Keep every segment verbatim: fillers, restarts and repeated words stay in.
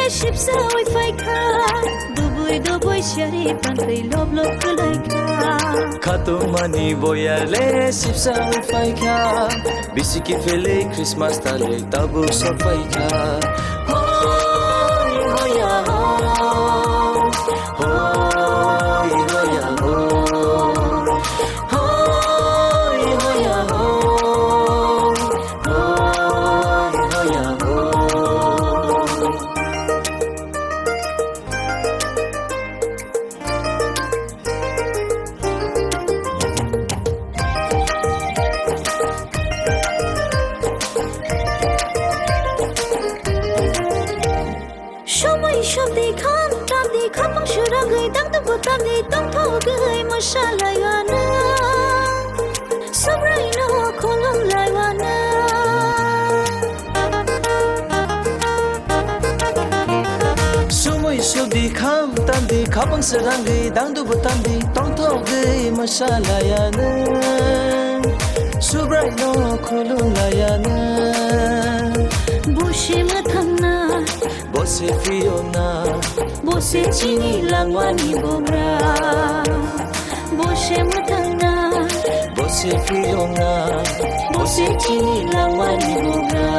Sipsa oi phaikha, dubui dubui siyari pantwi lob lob kwlaikha. Khatungmani boyarle sipsa oi phaikha, bisiki phele Christmas tale tabuk sophaikha. Hoi hoya ho, hoi hoya ho, hoi hoya ho. Somoi somdi kham tamdi khapang suragwi tangtokbo tamdi tongthogwi mwsalaiwano. Subraino khulumlaiwano. Sumui sudi kham tamdi khapang serangwi dangdubu tamdi tongthogwi mwsalaiwano. Subraino khulumlaiwano. Busi mwthangna. Bo se Fiona, bo se chini langmani bugra. Bo se mwthangna, bo se Fiona, bo se chini langmani bugra.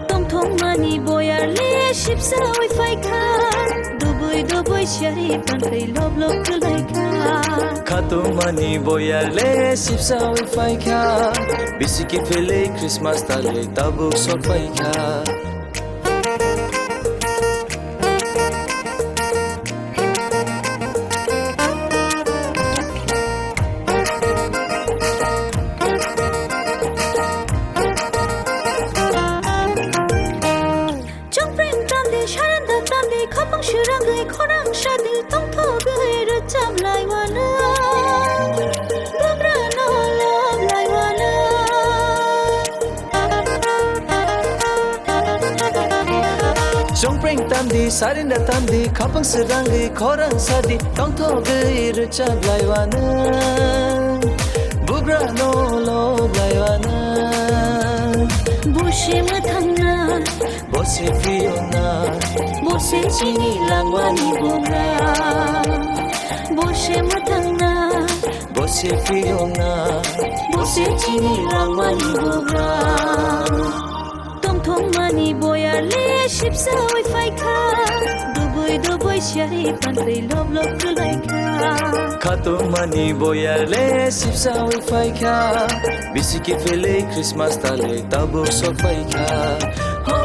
Tongthokmani boyarle sipsa oi phaikha, dubui dubui siyari pantwi lob lob kwlaikha. Khatungmani boyarle sipsa oi phaikha, bisiki phele Christmas tale tabuk sophaikha. Chongpreng tamdi, saranda tamdi, khapang surangwi khorang sadi, tongthogwi rwchaplaiwano. Bugrano loblaiwano. Chongpreng tamdi, sarinda tamdi, khapang serangwi khorang sadi, tongthogwi rwchaplaiwano. Bugrano loblaiwano. Busi mwthangna. Bo se Fiona. Bo se chini langmani bugra. Bo se mwthangna. Bo se Fiona, bo se chini langmani bugra. Tongthokmani boyarle sipsa oi phaikha, dubui dubui siyari pantwi lob lob kwlaikha. Khatungmani boyarle sipsa oi phaikha, bisiki phele Christmas tale tabuk sophaikha. Ho,